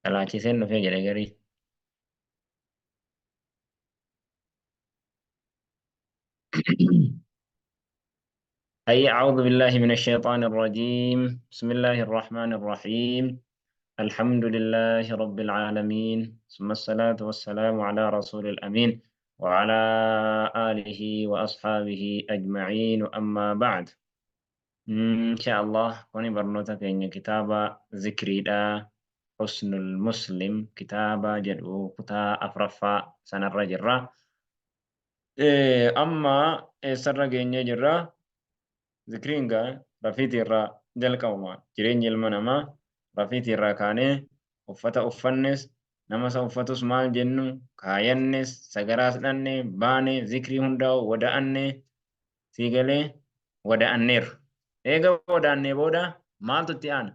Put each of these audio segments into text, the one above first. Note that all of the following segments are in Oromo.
Salaachiseen dhufee jedhe garii. أي أعوذ بالله من الشيطان الرجيم. بسم الله الرحمن الرحيم. الحمد لله رب العالمين، ثم الصلاة والسلام على رسول الأمين وعلى آله وأصحابه أجمعين، أما بعد. إن شاء الله كوني برنوتا كين كتابة ذكري دا حسن المسلم كتابة جدو كتا أفرفا سنة الرجرة. أما سر جيني جرة ذكرين غا رفيتي الرا جلقوما جرين المنما رفيتي الرا كاني uffata uffannes nama isa uffatus maal jennu kaayannes sagaraas dhanne baane zikrii hundaa'u wada'anne sii galee wada'anneerra. Eega wada'annee booda maaltu itti aana?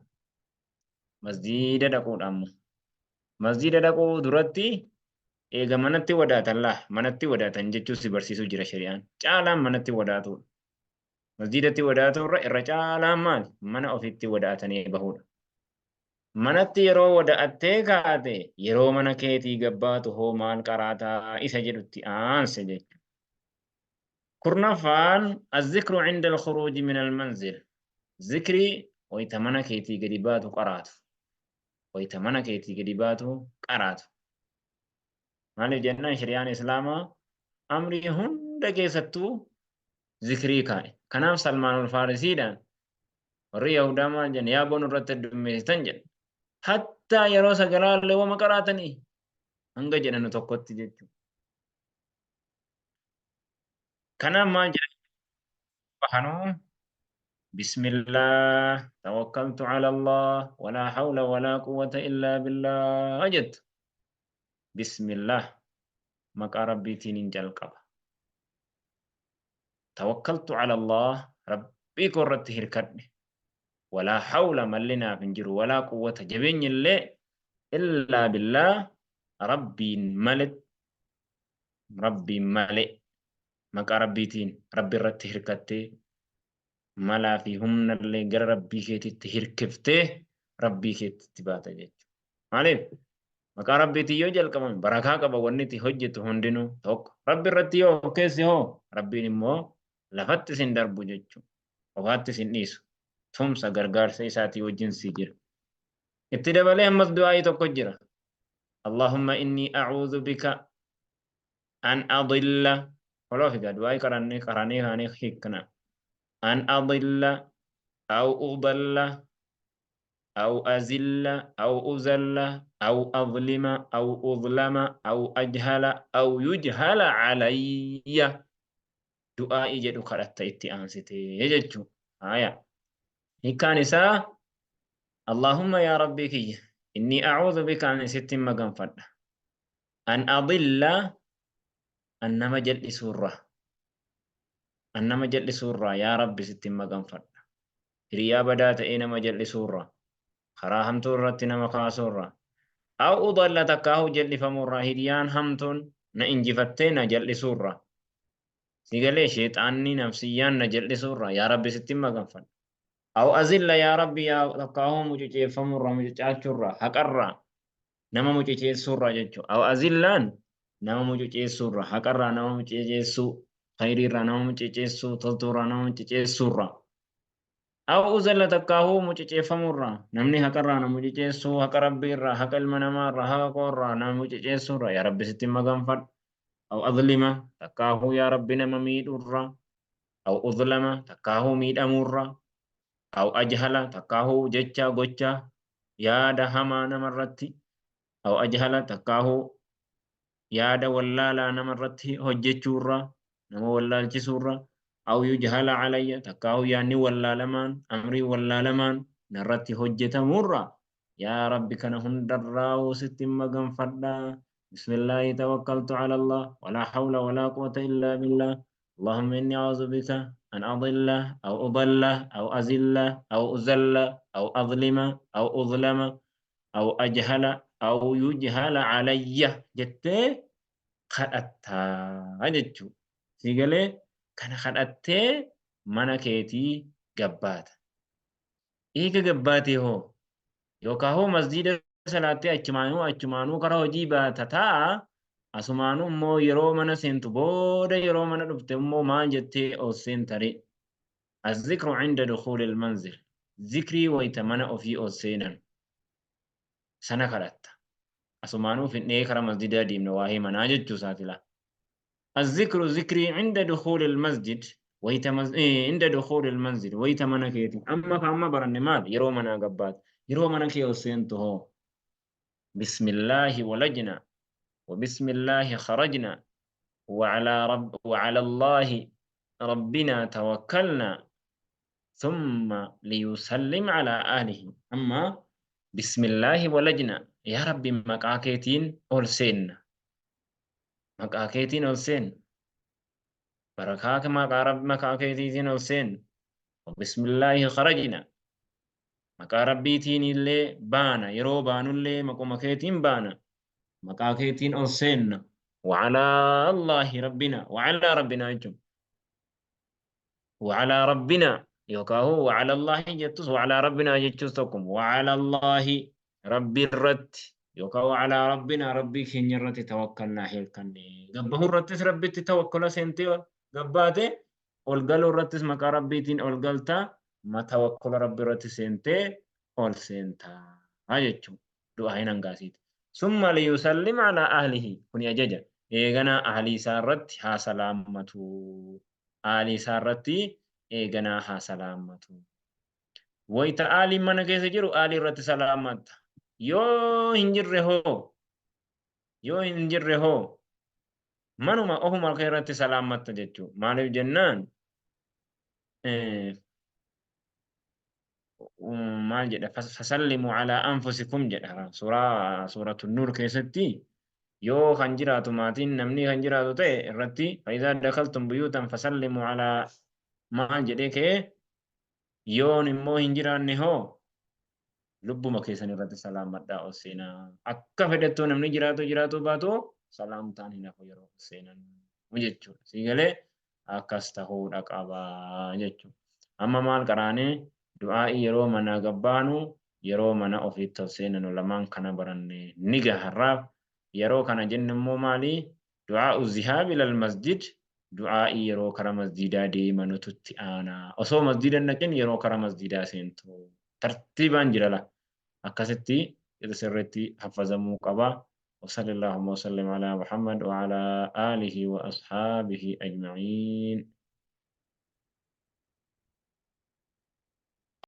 Masjiida dhaquudha ammoo. Masjiida dhaquu duratti eega manatti wadaatan laa manatti wadaatan jechuu si barsiisuu jira shari'aan. Caalaan manatti wadaatuudha. Masjiidatti wadaatuu irra irra caalaan maali? Mana ofiitti wadaatanii bahuudha. Manatti yeroo wada'attee kaate yeroo mana keetii gabbaatu hoo maal qaraataa isa jedhutti aanse jechuudha. Kurnaffaan azzikru inda al-khuruuji min al-manzil. Zikrii wayita mana keetii gadi baatu qaraatu. Wayita mana keetii gadi baatu qaraatu. Maaliif jennaan shari'aan Islaamaa amrii hunda keessattuu zikrii kaa'e. Kanaaf Salmaanul Faarisiidhaan warri Yahudaa maal jedhan yaa boonu irratti heddummeessitan jedhan. Hattaa yeroo sagalaallee wama qaraatanii hanga jedhanu tokkotti jechuudha. Kanaaf maal jedhan bahanuu Bismillah tawakkaltu ala Allah walaa hawla walaa quwwata illaa billah jettu. Bismillah maqaa Rabbiitiin hin jalqaba. Tawakkaltu ala Allah Rabbii koo irratti hirkadhe. Walaa hawla malli naaf hin jiru walaa quwwata jabeenyi illee illaa billah Rabbiin malee Rabbiin malee maqaa Rabbiitiin Rabbi irratti hirkattee malaa fi humna illee gara Rabbii keetitti hirkiftee Rabbii keetitti baata jechuudha. Maaliif? Maqaa Rabbiitiin yoo jalqabame barakaa qaba wanni itti hojjetu hundinuu tokko. Rabbi irratti yoo of keesse hoo Rabbiin immoo lafatti isin darbu jechuudha. Qofaatti isin dhiisu. Tumsa gargaarsa isaatii wajjin si jira. Itti dabalee ammas du'aa'ii tokko jira. Allahumma inni a'uudhu bika an adilla koloof egaa du'aa'ii qarannee qaranii kaanee hiikna. An adilla aw udalla aw azilla aw uzalla aw adlima aw udlama aw ajhala aw yujhala alayya du'aa'ii jedhu kadhatta itti aansitee jechuu. Haaya. Hiikkaan isaa Allahumma yaa Rabbii kiyya inni a'uudhu bika ani sittin maganfadha. An adilla an nama jal'isuurraa. An nama jal'isuurraa yaa Rabbi sittin maganfadha. Hiriyaa badaa ta'ee nama jal'isuurraa. Karaa hamtuu irratti nama kaasuurraa. Aw udalla takkaahuu jal'ifamuurraa hiriyaan hamtuun na injifattee na jal'isuurraa. Si galee sheexaanni nafsiyyaan na jal'isuurraa yaa Rabbi sittin maganfadha. Aw azilla yaa Rabbi yaa takkaahuu mucuceeffamuurraa mucucaachuurraa haqarraa nama mucuceessuurraa jechuudha. Aw azillaan nama mucuceessuurraa haqarraa nama mucuceessuu khayriirraa nama mucuceessuu toltuurraa nama mucuceessuurraa. Aw uzalla takkaahuu mucuceeffamuurraa namni haqarraa na mucuceessuu haqa Rabbiirraa haqa ilma namaarraa haqa koorraa nama mucuceessuurraa yaa Rabbi sitti maganfadha. Aw azlima takkaahuu yaa Rabbi nama miidhuurraa. Aw uzlama takkaahuu miidhamuurraa. Aw ajhala takkaahuu jecha gocha yaada hamaa namarratti. Aw ajhala takkaahuu yaada wallaalaa namarratti hojjechuurraa nama wallaalchisuurraa. Aw yujhala alayya takkaahuu yaadni wallaalamaan amrii wallaalamaan narratti hojjetamuurraa yaa Rabbi kana hundarraa'uu sitti maganfadha. Bismillaahi tawakkaltu ala Allah walaa hawla walaa quwwata illaa billah. Allahumma inni a'uudhu bika an adilla aw udalla aw azilla aw uzalla aw adlima aw udlama aw ajhala aw yujhala alayya jettee kadhattaa jechuudha. Sii galee kana kadhattee mana keetii gabbaata. Eega gabbaatee hoo? Yookaa hoo masjiida salaattee achumaanuu achumaanuu kara hojii baata ta'a asumaanuu immoo yeroo mana seentu booda yeroo mana dhufte immoo maal jettee ol seentare? Azzikru inda dukhuulil manzil, zikrii wayta mana ofii ol seenan sana kadhatta. Asumaanuu fidnee kara masjidaa deemna waa'ee manaa jechuu isaati laa. Azzikru zikrii inda dukhuulil masjid wayta inda dukhuulil manzil wayta mana keeti. Amma ka amma baranne maal? Yeroo manaa gabbaatu. Yeroo mana kee ol seentu hoo? Bismillaahi walajna wa bismillaahi kharajna wa ala rabb wa ala Allaahi rabbinaa tawakkalna thumma liyusallim ala ahlihi. Amma bismillaahi walajna, yaa Rabbi maqaa keetiin ol seenna, maqaa keetiin ol seenna, barakaa maqaa Rabbi maqaa keetiitiin ol seenna, bismillaahi kharajna, maqaa Rabbiitiin illee baana, yeroo baanullee maquma keetiin baana, maqaa keetiin ol seenna, wa'alaa Allaahi rabbina, wa'alaa rabbinaa jechuun wa'alaa rabbinaa yookaan wa'ala Allaahi jettus wa'alaa rabbinaa jechuus tokkuma, wa'ala Allaahi Rabbi irratti yookaan wa'alaa rabbinaa Rabbii keenya irratti tawakkalnaa hirkanne. Gabbahuu irrattis Rabbitti tawakkula seentee gabbaate, ol galuu irrattis maqaa Rabbiitiin ol galta, ma tawakkula Rabbi irratti seentee ol seentaa jechuudha. Du'aa hin hangaasiiti. Summa liyusallim alaa ahlihi, kuni ajaja. Eeganaa ahlii isaa irratti haa salaammatu. Aalii isaa irratti eeganaa haa salaammatu. Wayta aaliin mana keessa jiru aalii irratti salaammatta. Yoo hin jirre hoo? Yoo hin jirre hoo? Manuma ofuma kee irratti salaammatta jechuudha. Maaliif jennaan maal jedha? Fasallimu alaa anfusikum jedha suuraa suuratu Nuur keessatti. Yoo kan jiraatu maatiin namni kan jiraatu ta'e irratti fa'izaa dakaltum buyuutan fasallimu alaa maal jedhee ka'ee, yoon immoo hin jiraanne hoo lubbuma keessan irratti salaammadhaa ol seenaa. Akka fedhattuu namni jiraatu jiraatu baatu salaamtaan hin hafu yeroo ol seenan jechuudha. Sii galee? Akkas tahuudha qaba jechuudha. Amma maal qaraanee? Du'aa'ii yeroo manaa gabbaanu, yeroo mana ofiitti ol seenanu, lamaan kana baranne ni gaha har'aaf. Yeroo kana jennu immoo maali? Du'aa'u zihaab ilal masjid, du'aa'ii yeroo kara masjiidaa deemanutu itti aana. Osoo masjiida hin dhaqin yeroo kara masjiidaa seentu. Tartiibaan jira la. Akkasitti sirriitti haffazamuu qaba. وصلى اللهم وسلم على محمد وعلى آله وأصحابه أجمعين.